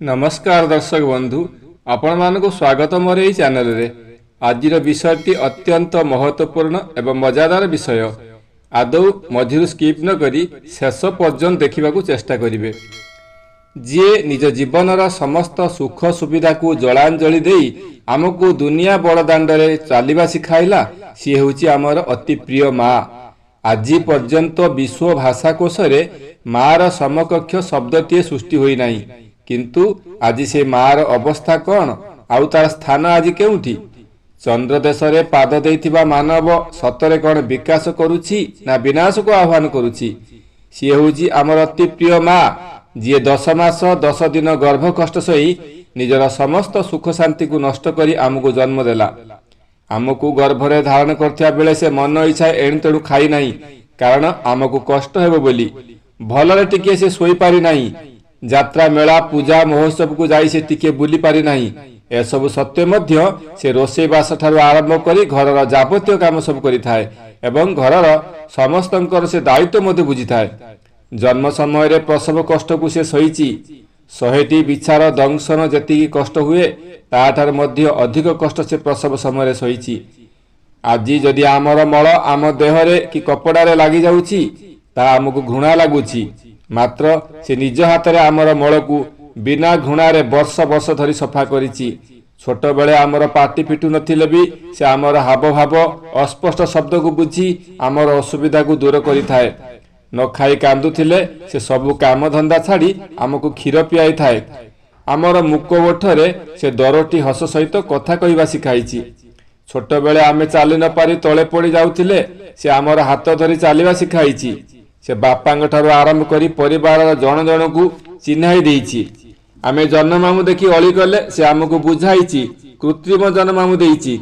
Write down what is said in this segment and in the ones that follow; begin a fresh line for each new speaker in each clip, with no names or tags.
ନମସ୍କାର ଦର୍ଶକ ବନ୍ଧୁ, ଆପଣମାନଙ୍କୁ ସ୍ୱାଗତ ମୋର ଏହି ଚ୍ୟାନେଲରେ। ଆଜିର ବିଷୟଟି ଅତ୍ୟନ୍ତ ମହତ୍ତ୍ୱପୂର୍ଣ୍ଣ ଏବଂ ମଜାଦାର ବିଷୟ। ଆଦୌ ମଝିରୁ ସ୍କିପ୍ ନ କରି ଶେଷ ପର୍ଯ୍ୟନ୍ତ ଦେଖିବାକୁ ଚେଷ୍ଟା କରିବେ। ଯିଏ ନିଜ ଜୀବନର ସମସ୍ତ ସୁଖ ସୁବିଧାକୁ ଜଳାଞ୍ଜଳି ଦେଇ ଆମକୁ ଦୁନିଆ ବଡ଼ଦାଣ୍ଡରେ ଚାଲିବା ଶିଖାଇଲା, ସିଏ ହେଉଛି ଆମର ଅତି ପ୍ରିୟ ମା। ଆଜି ପର୍ଯ୍ୟନ୍ତ ବିଶ୍ୱ ଭାଷାକୋଷରେ ମାର ସମକକ୍ଷ ଶବ୍ଦଟିଏ ସୃଷ୍ଟି ହୋଇନାହିଁ। କିନ୍ତୁ ଆଜି ସେ ମାର ଅବସ୍ଥା କ'ଣ, ଆଉ ତାର ସ୍ଥାନ ଆଜି କେଉଁଠି? ଚନ୍ଦ୍ର ଦେଶରେ ପାଦ ଦେଇଥିବା ମାନବ ସତରେ କ'ଣ ବିକାଶ କରୁଛି ନା ବିନାଶକୁ ଆହ୍ୱାନ କରୁଛି? ସିଏ ହେଉଛି ଆମର ଅତି ପ୍ରିୟ ମା, ଯିଏ 10 ମାସ 10 ଦିନ ଗର୍ଭ କଷ୍ଟ ସହି ନିଜର ସମସ୍ତ ସୁଖ ଶାନ୍ତିକୁ ନଷ୍ଟ କରି ଆମକୁ ଜନ୍ମ ଦେଲା। ଆମକୁ ଗର୍ଭରେ ଧାରଣ କରୁଥିବା ବେଳେ ସେ ମନ ଇଚ୍ଛା ଏଣୁ ତେଣୁ ଖାଇ ନାହିଁ, କାରଣ ଆମକୁ କଷ୍ଟ ହେବ ବୋଲି। ଭଲରେ ଟିକିଏ ସେ ଶୋଇପାରି ନାହିଁ। ଯାତ୍ରା, ମେଳା, ପୂଜା ମହୋତ୍ସବକୁ ଯାଇ ସେ ଟିକିଏ ବୁଲି ପାରିନାହିଁ। ଏସବୁ ସତ୍ତ୍ୱେ ମଧ୍ୟ ସେ ରୋଷେଇବାସ ଠାରୁ ଆରମ୍ଭ କରି ଘରର ଯାବତୀୟ କାମ ସବୁ କରିଥାଏ ଏବଂ ଘରର ସମସ୍ତଙ୍କର ସେ ଦାୟିତ୍ୱ ମଧ୍ୟ ବୁଝିଥାଏ। ଜନ୍ମ ସମୟରେ ପ୍ରସବ କଷ୍ଟକୁ ସେ ସହିଛି। 100ଟି ବିଛାର ଦଂଶନ ଯେତିକି କଷ୍ଟ ହୁଏ, ତାଠାରୁ ମଧ୍ୟ ଅଧିକ କଷ୍ଟ ସେ ପ୍ରସବ ସମୟରେ ସହିଛି। ଆଜି ଯଦି ଆମର ମଳ ଆମ ଦେହରେ କି କପଡ଼ାରେ ଲାଗିଯାଉଛି, ତାହା ଆମକୁ ଘୃଣା ଲାଗୁଛି। ମାତ୍ର ସେ ନିଜ ହାତରେ ଆମର ମଳକୁ ବିନା ଘୃଣାରେ ବର୍ଷ ବର୍ଷ ଧରି ସଫା କରିଛି। ଛୋଟବେଳେ ଆମର ପାଟି ଫିଟୁ ନଥିଲେ ବି ସେ ଆମର ହାବଭାବ, ଅସ୍ପଷ୍ଟ ଶବ୍ଦକୁ ବୁଝି ଆମର ଅସୁବିଧାକୁ ଦୂର କରିଥାଏ। ନ ଖାଇ କାନ୍ଦୁଥିଲେ ସେ ସବୁ କାମଧନ୍ଦା ଛାଡ଼ି ଆମକୁ କ୍ଷୀର ପିଆଇଥାଏ। ଆମର ମୁକ ଓଠରେ ସେ ଦରୋଟି ହସ ସହିତ କଥା କହିବା ଶିଖାଇଛି। ଛୋଟବେଳେ ଆମେ ଚାଲି ନ ପାରି ତଳେ ପଡ଼ି ଯାଉଥିଲେ ସେ ଆମର ହାତ ଧରି ଚାଲିବା ଶିଖାଇଛି। ସେ ବାପାଙ୍କ ଠାରୁ ଆରମ୍ଭ କରି ପରିବାରର ଜଣ ଜଣକୁ ଚିହ୍ନାଇ ଦେଇଛି। ଆମେ ଜହ୍ନମାମୁଁ ଦେଖି ଅଳି କଲେ ସେ ଆମକୁ ବୁଝାଇଛି, କୃତ୍ରିମ ଜହ୍ନମାମୁଁ ଦେଇଛି।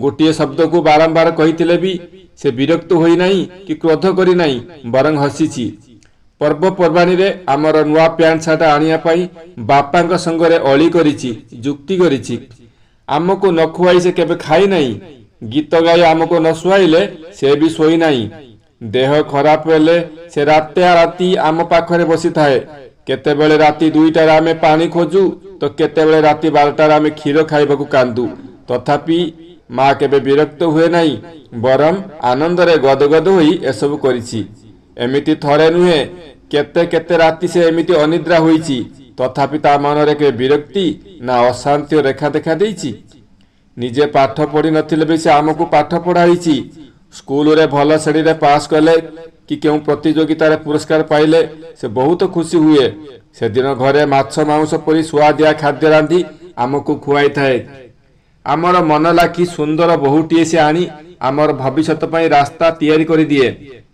ଗୋଟିଏ ଶବ୍ଦକୁ ବାରମ୍ବାର କହିଥିଲେ ବି ସେ ବିରକ୍ତ ହୋଇନାହିଁ କି କ୍ରୋଧ କରିନାହିଁ, ବରଂ ହସିଛି। ପର୍ବପର୍ବାଣୀରେ ଆମର ନୂଆ ପ୍ୟାଣ୍ଟ ସାର୍ଟ ଆଣିବା ପାଇଁ ବାପାଙ୍କ ସଙ୍ଗରେ ଅଳି କରିଛି, ଯୁକ୍ତି କରିଛି। ଆମକୁ ନ ଖୁଆଇ ସେ କେବେ ଖାଇ ନାହିଁ। ଗୀତ ଗାଇ ଆମକୁ ନ ଶୁଆଇଲେ ସେ ବି ଶୋଇନାହିଁ। ଦେହ ଖରାପ ହେଲେ ସେ ରାତି ଆମ ପାଖରେ ବସିଥାଏ। କେତେବେଳେ ରାତି 2ଟାରେ ଆମେ ପାଣି ଖୋଜୁ ତ କେତେବେଳେ ରାତି 12ଟାରେ ଆମେ କ୍ଷୀର ଖାଇବାକୁ କାନ୍ଦୁ, ତଥାପି ମା କେବେ ବିରକ୍ତ ହୁଏ ନାହିଁ, ବରଂ ଆନନ୍ଦରେ ଗଦଗଦ ହୋଇ ଏସବୁ କରିଛି। ଏମିତି ଥରେ ନୁହେଁ, କେତେ କେତେ ରାତି ସେ ଏମିତି ଅନିଦ୍ରା ହୋଇଛି, ତଥାପି ତା ମନରେ କେବେ ବିରକ୍ତି ନା ଅଶାନ୍ତି ରେଖା ଦେଖା ଦେଇଛି? ନିଜେ ପାଠ ପଢି ନଥିଲେ ବି ସେ ଆମକୁ ପାଠ ପଢାଇଛି। ସ୍କୁଲରେ ଭଲ ଶ୍ରେଣୀରେ ପାସ୍ କଲେ କି କେଉଁ ପ୍ରତିଯୋଗିତାରେ ପୁରସ୍କାର ପାଇଲେ ସେ ବହୁତ ଖୁସି ହୁଏ। ସେଦିନ ଘରେ ମାଛ ମାଉଁସ ପରି ସୁଆଦିଆ ଖାଦ୍ୟ ରାନ୍ଧି ଆମକୁ ଖୁଆଇଥାଏ। ଆମର ମନ ଲାଖି ସୁନ୍ଦର ବୋହୂଟିଏ ସେ ଆଣି ଆମର ଭବିଷ୍ୟତ ପାଇଁ ରାସ୍ତା ତିଆରି କରିଦିଏ।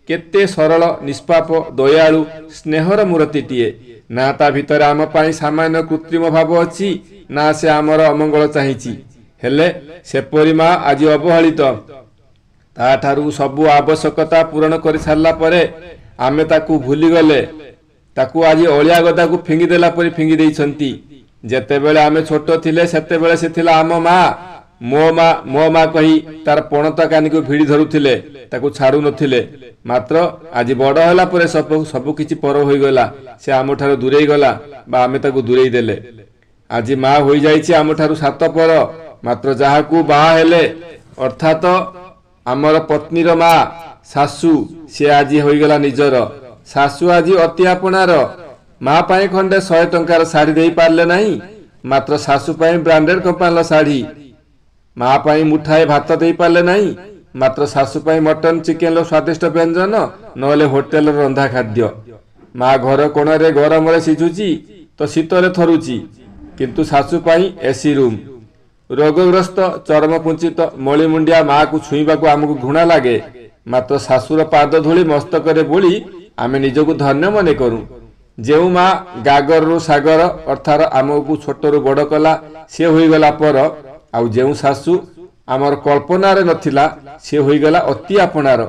କେତେ ସରଳ, ନିଷ୍ପାପ, ଦୟାଳୁ, ସ୍ନେହର ମୂର୍ତ୍ତିଟିଏ। ନା ତା ଭିତରେ ଆମ ପାଇଁ ସାମାନ୍ୟ କୃତ୍ରିମ ଭାବ ଅଛି, ନା ସେ ଆମର ଅମଙ୍ଗଳ ଚାହିଁଛି। ହେଲେ ସେପରି ମା ଆଜି ଅବହେଳିତ। ତାଠାରୁ ସବୁ ଆବଶ୍ୟକତା ପୂରଣ କରିସାରିଲା ପରେ ଆମେ ତାକୁ ଭୁଲିଗଲେ। ତାକୁ ଆଜି ଅଳିଆ ଗଦାକୁ ଫିଙ୍ଗିଦେଲା ପରି ଫିଙ୍ଗି ଦେଇଛନ୍ତି। ଯେତେବେଳେ ଆମେ ଛୋଟ ଥିଲେ, ସେତେବେଳେ ସେ ଥିଲା ଆମ ମା। ମୋ ମା, ମୋ ମା କହି ତାର ପଣତ କାନିକୁ ଭିଡ଼ି ଧରୁଥିଲେ, ତାକୁ ଛାଡୁ ନଥିଲେ। ମାତ୍ର ଆଜି ବଡ ହେଲା ପରେ ସବୁ କିଛି ପର ହୋଇଗଲା। ସେ ଆମଠାରୁ ଦୂରେଇ ଗଲା ବା ଆମେ ତାକୁ ଦୂରେଇ ଦେଲେ। ଆଜି ମା ହୋଇଯାଇଛି ଆମଠାରୁ ସାତ ପର। ମାତ୍ର ଯାହାକୁ ବାହା ହେଲେ, ଅର୍ଥାତ ଆମର ପତ୍ନୀର ମା, ଶାଶୁ, ସେ ଆଜି ହୋଇଗଲା ନିଜର। ଶାଶୁ ଆଜି ଅତି ଆପଣାର। ମା ପାଇଁ ଖଣ୍ଡେ 100 ଟଙ୍କାର ଶାଢୀ ଦେଇପାରିଲେ ନାହିଁ, ମାତ୍ର ଶାଶୁ ପାଇଁ ବ୍ରାଣ୍ଡେଡ କମ୍ପାନୀର ଶାଢୀ। ମା ପାଇଁ ମୁଠାଏ ଭାତ ଦେଇପାରିଲେ ନାହିଁ, ମାତ୍ର ଶାଶୁ ପାଇଁ ମଟନ ଚିକେନର ସ୍ୱାଦିଷ୍ଟ ବ୍ୟଞ୍ଜନ, ନହେଲେ ହୋଟେଲର ରନ୍ଧା ଖାଦ୍ୟ। ମା ଘର କୋଣରେ ଗରମରେ ସିଝୁଛି ତ ଶୀତରେ ଥରୁଛି, କିନ୍ତୁ ଶାଶୁ ପାଇଁ ଏସି ରୁମ୍। ରୋଗଗ୍ରସ୍ତ, ଚରମ କୁଞ୍ଚିତ, ମଳିମୁଣ୍ଡିଆ ମାକୁ ଛୁଇଁବାକୁ ଆମକୁ ଘୃଣା ଲାଗେ, ମାତ୍ର ଶାଶୁର ପାଦ ଧୂଳି ମସ୍ତକରେ ବୋଳି ଆମେ ନିଜକୁ ଧନ୍ୟ ମନେ କରୁ। ଯେଉଁ ମା ଗାଗରରୁ ସାଗର, ଅର୍ଥାତ ଆମକୁ ଛୋଟରୁ ବଡ଼ କଲା, ସେ ହୋଇଗଲା ପର। ଆଉ ଯେଉଁ ଶାଶୁ ଆମର କଳ୍ପନାରେ ନଥିଲା, ସେ ହୋଇଗଲା ଅତି ଆପଣାର।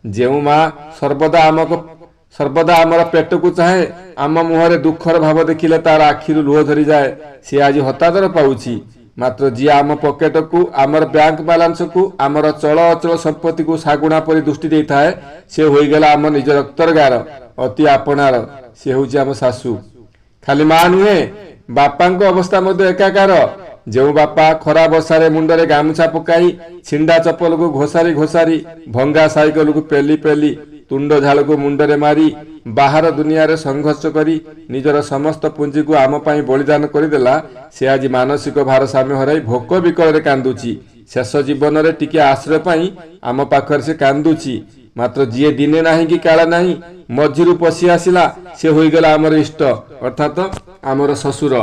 ଯେଉଁ ମା ସର୍ବଦା ଆମର ପେଟକୁ ଚାହେଁ, ଆମ ମୁହଁରେ ଦୁଃଖର ଭାବ ଦେଖିଲେ ତାର ଆଖିରୁ ଲୁହ ଝରିଯାଏ, ସେ ଆଜି ହତାଦର ପାଉଛି। ମାତ୍ର ଯିଏ ଆମ ପକେଟକୁ, ଆମର ବ୍ୟାଙ୍କ ବାଲାନ୍ସକୁ, ଆମର ଚଳ ଅଚଳ ସମ୍ପତ୍ତିକୁ ଶାଗୁଣା ପରି ଦୃଷ୍ଟି ଦେଇଥାଏ, ସେ ହୋଇଗଲା ଆମ ନିଜ ରକ୍ତର ଗାର, ଅତି ଆପଣାର। ସେ ହେଉଛି ଆମ ଶାଶୁ। ଖାଲି ମା ନୁହେଁ, ବାପାଙ୍କ ଅବସ୍ଥା ମଧ୍ୟ ଏକାକାର। ଯେଉଁ ବାପା ଖରା ବର୍ଷାରେ ମୁଣ୍ଡରେ ଗାମୁଛା ପକାଇ, ଛିଣ୍ଡା ଚପଲକୁ ଘୋଷାରି ଘୋଷାରି, ଭଙ୍ଗା ସାଇକେଲକୁ ପେଲି ପେଲି, ତୁଣ୍ଡ ଝାଳକୁ ମୁଣ୍ଡରେ ମାରି ବାହାର ଦୁନିଆରେ ସଂଘର୍ଷ କରି ନିଜର ସମସ୍ତ ପୁଞ୍ଜିକୁ ଆମ ପାଇଁ ବଳିଦାନ କରିଦେଲା, ସେ ଆଜି ମାନସିକ ଭାରସାମ୍ୟ ହରାଇ ଭୋକ ବିକଳରେ କାନ୍ଦୁଛି। ଶେଷ ଜୀବନରେ ଟିକେ ଆଶ୍ରୟ ପାଇଁ ଆମ ପାଖରେ ସେ କାନ୍ଦୁଛି। ମାତ୍ର ଯିଏ ଦିନେ ନାହିଁ କି କାଳେ ନାହିଁ ମଝିରୁ ପଶି ଆସିଲା, ସେ ହୋଇଗଲା ଆମର ଇଷ୍ଟ, ଅର୍ଥାତ ଆମର ଶ୍ୱଶୁର।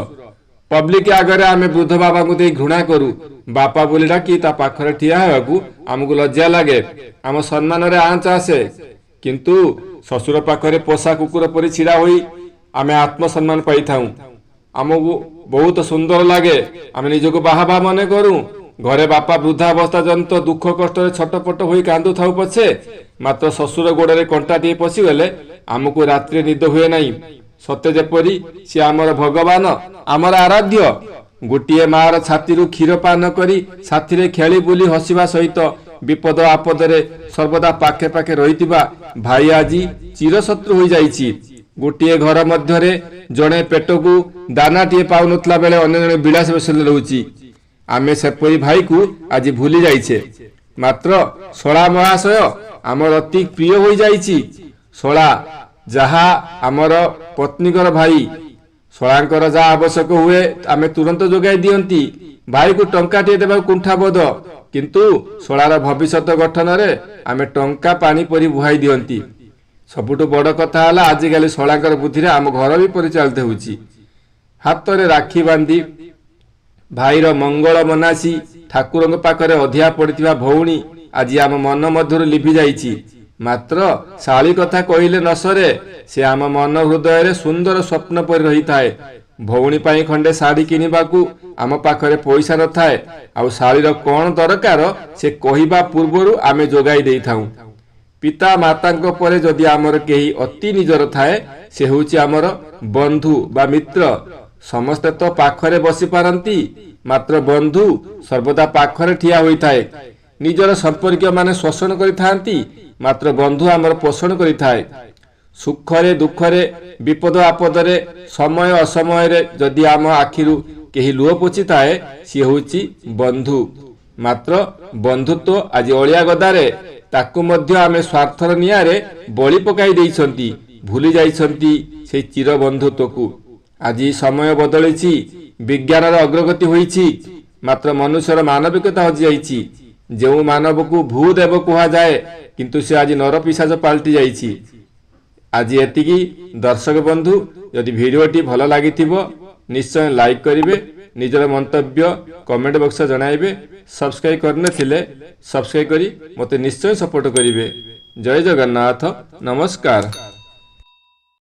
ପବ୍ଲିକ ଆଗରେ ଆମେ ବୃଦ୍ଧ ବାବାଙ୍କୁ ଦେଇ ଘୃଣା କରୁ। ବାପା ବୋଲି ଡାକି ତା ପାଖରେ ଠିଆ ହେବାକୁ ଆମକୁ ଲଜ୍ଜା ଲାଗେ, ଆମ ସମ୍ମାନରେ ଆଞ୍ଚ ଆସେ। କିନ୍ତୁ ଶ୍ୱଶୁର ପାଖରେ ପୋଷା କୁକୁର ପରି ଛିଡ଼ା ହୋଇ ଆମେ ଆତ୍ମସମ୍ମାନ ପାଇଥାଉ। ଆମକୁ ବହୁତ ସୁନ୍ଦର ଲାଗେ, ଆମେ ନିଜକୁ ବାହାବା ମନେ କରୁ। ଘରେ ବାପା ବୃଦ୍ଧାବସ୍ଥା ଜନିତ ଦୁଃଖ କଷ୍ଟରେ ଛଟପଟ ହୋଇ କାନ୍ଦୁଥାଉ ପଛେ, ମାତ୍ର ଶ୍ୱଶୁର ଗୋଡ଼ରେ କଣ୍ଟାଟିଏ ପଶିଗଲେ ଆମକୁ ରାତିରେ ନିଦ ହୁଏ ନାହିଁ। ସତେ ଯେପରି ସିଏ ଆମର ଭଗବାନ, ଆମର ଆରାଧ୍ୟ। ଗୋଟିଏ ମାର ଛାତିରୁ କ୍ଷୀର ପାନ କରି ସାଥିରେ ଖେଳି ବୁଲି ହସିବା ସହିତ ବିପଦ ଆପଦରେ ସର୍ବଦା ପାଖେ ପାଖେ ରହିଥିବା ଭାଇ ଆଜି ଚିରଶତ୍ରୁ ହୋଇଯାଇଛି। ଗୋଟିଏ ଘର ମଧ୍ୟରେ ଜଣେ ପେଟକୁ ଦାନାଟିଏ ପାଉନଥିଲା ବେଳେ ଅନ୍ୟ ଜଣେ ବିଳାସ ବେଶରେ ରହୁଛି। ଆମେ ସେପରି ଭାଇକୁ ଆଜି ଭୁଲି ଯାଇଛେ। ମାତ୍ର ଶଳା ମହାଶୟ ଆମର ଅତି ପ୍ରିୟ ହୋଇଯାଇଛି। ଶଳା ଯାହା ଆମର ପତ୍ନୀଙ୍କର ଭାଇ, ଶଳାଙ୍କର ଯାହା ଆବଶ୍ୟକ ହୁଏ ଆମେ ତୁରନ୍ତ ଯୋଗାଇ ଦିଅନ୍ତି। ଭାଇକୁ ଟଙ୍କାଟିଏ ଦେବାକୁ କୁଣ୍ଠାବୋଧ, କିନ୍ତୁ ଶଳାର ଭବିଷ୍ୟତ ଗଠନରେ ଆମେ ଟଙ୍କା ପାଣି ପରି ବୁହାଇ ଦିଅନ୍ତି। ସବୁଠୁ ବଡ଼ କଥା ହେଲା, ଆଜିକାଲି ଶଳାଙ୍କର ବୁଦ୍ଧିରେ ଆମ ଘର ବି ପରିଚାଳିତ ହେଉଛି। ହାତରେ ରାକ୍ଷୀ ବାନ୍ଧି ଭାଇର ମଙ୍ଗଳ ମନାସି ଠାକୁରଙ୍କ ପାଖରେ ଅଧିଆ ପଡ଼ିଥିବା ଭଉଣୀ ଆଜି ଆମ ମନ ମଧ୍ୟରୁ ଲିଭି ଯାଇଛି। ମାତ୍ର ଶାଳୀ କଥା କହିଲେ ନ ସରେ, ସେ ଆମ ମନ ହୃଦୟରେ ସୁନ୍ଦର ସ୍ୱପ୍ନ ପରି ରହିଥାଏ। ଭଉଣୀ ପାଇଁ ଖଣ୍ଡେ ଶାଢ଼ୀ କିଣିବାକୁ ଆମ ପାଖରେ ପଇସା ନଥାଏ, ଆଉ ଶାଳୀର କ'ଣ ଦରକାର ସେ କହିବା ପୂର୍ବରୁ ଆମେ ଯୋଗାଇ ଦେଇଥାଉ। ପିତା ମାତାଙ୍କ ପରେ ଯଦି ଆମର କେହି ଅତି ନିଜର ଥାଏ, ସେ ହେଉଛି ଆମର ବନ୍ଧୁ ବା ମିତ୍ର। ସମସ୍ତେ ତ ପାଖରେ ବସିପାରନ୍ତି, ମାତ୍ର ବନ୍ଧୁ ସର୍ବଦା ପାଖରେ ଠିଆ ହୋଇଥାଏ। ନିଜର ସମ୍ପର୍କୀୟମାନେ ଶୋଷଣ କରିଥାନ୍ତି, ମାତ୍ର ବନ୍ଧୁ ଆମର ପୋଷଣ କରିଥାଏ। ସୁଖରେ ଦୁଃଖରେ, ବିପଦ ଆପଦରେ, ସମୟ ଅସମୟରେ ଯଦି ଆମ ଆଖିରୁ କେହି ଲୁହ ପୋଛିଥାଏ, ସିଏ ହେଉଛି ବନ୍ଧୁ। ମାତ୍ର ବନ୍ଧୁତ୍ୱ ଆଜି ଅଳିଆ ଗଦାରେ, ତାକୁ ମଧ୍ୟ ଆମେ ସ୍ୱାର୍ଥର ନିଆଁରେ ବଳି ପକାଇ ଦେଇଛନ୍ତି, ଭୁଲି ଯାଇଛନ୍ତି ସେଇ ଚିର ବନ୍ଧୁତ୍ୱକୁ। ଆଜି ସମୟ ବଦଳିଛି, ବିଜ୍ଞାନର ଅଗ୍ରଗତି ହୋଇଛି, ମାତ୍ର ମନୁଷ୍ୟର ମାନବିକତା ହଜିଯାଇଛି। ଯେଉଁ ମାନବକୁ ଭୂଦେବ କୁହାଯାଏ, କିନ୍ତୁ ସେ ଆଜି ନରପିଶାଚ ପାଲଟି ଯାଇଛି। ଆଜି ଏତିକି ଦର୍ଶକ ବନ୍ଧୁ, ଯଦି ଭିଡ଼ିଓଟି ଭଲ ଲାଗିଥିବ ନିଶ୍ଚୟ ଲାଇକ୍ କରିବେ, ନିଜର ମନ୍ତବ୍ୟ କମେଣ୍ଟ ବକ୍ସରେ ଜଣାଇବେ। ସବସ୍କ୍ରାଇବ୍ କରିନଥିଲେ ସବସ୍କ୍ରାଇବ୍ କରି ମୋତେ ନିଶ୍ଚୟ ସପୋର୍ଟ କରିବେ। ଜୟ ଜଗନ୍ନାଥ, ନମସ୍କାର।